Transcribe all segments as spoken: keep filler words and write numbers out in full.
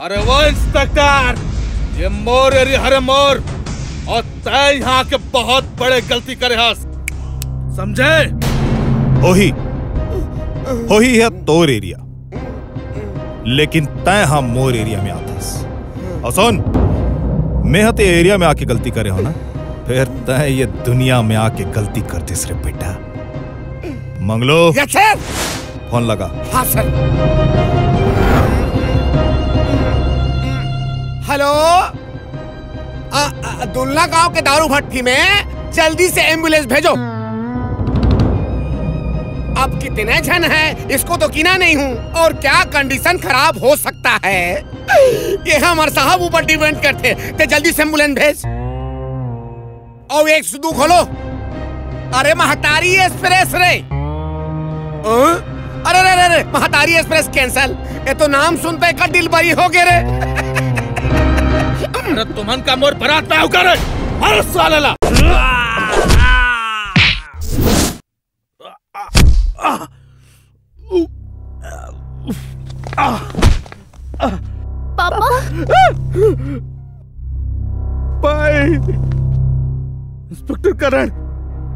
अरे वो इंस्पेक्टर, ये मोर एरिया हरे मोर, और तैं यहाँ के बहुत बड़े गलती करे हस, समझे? होही, होही है तोर एरिया, लेकिन तैं हा मोर एरिया में आथस। और सुन, मैं हा ते एरिया में आके गलती करे हो ना, फिर तैं ये दुनिया में आके गलती कर दिस रे बेटा। मंगलो, यस सर। फोन लगा। हाँ सर। हेलो, अ, अ, दुल्ला गांव के दारू भट्टी में जल्दी से एम्बुलेंस भेजो। अब कितने जन हैं, इसको तो गिना नहीं हूँ, और क्या कंडीशन खराब हो सकता है, ये हमारे साहब ऊपर डिपेंड करते। ते जल्दी से एम्बुलेंस भेज। और एक सुदू खोलो। अरे महतारी एक्सप्रेस रे। हाँ? अरे, अरे, अरे, अरे, महतारी एक्सप्रेस कैंसिल। ये तो नाम सुनते ही दिल बरी हो गए रे। अरे तुमन का मोर बरात में आऊ करे। अरे साले ला। पापा। भाई। इंस्पेक्टर करण।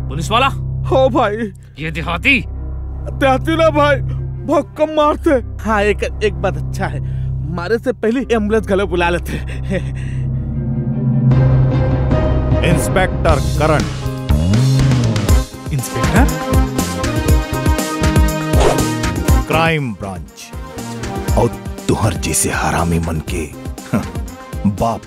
पुलिस वाला। हो भाई। ये देहाती। देहाती ना भाई, बहुत कम मारते। हाँ, एक एक बात अच्छा है, मारे से पहले एम्बुलेंस घलो बुला लेते। इंस्पेक्टर करण। इंस्पेक्टर। Crime branch. और तुहर जैसे हरामी मन के बाप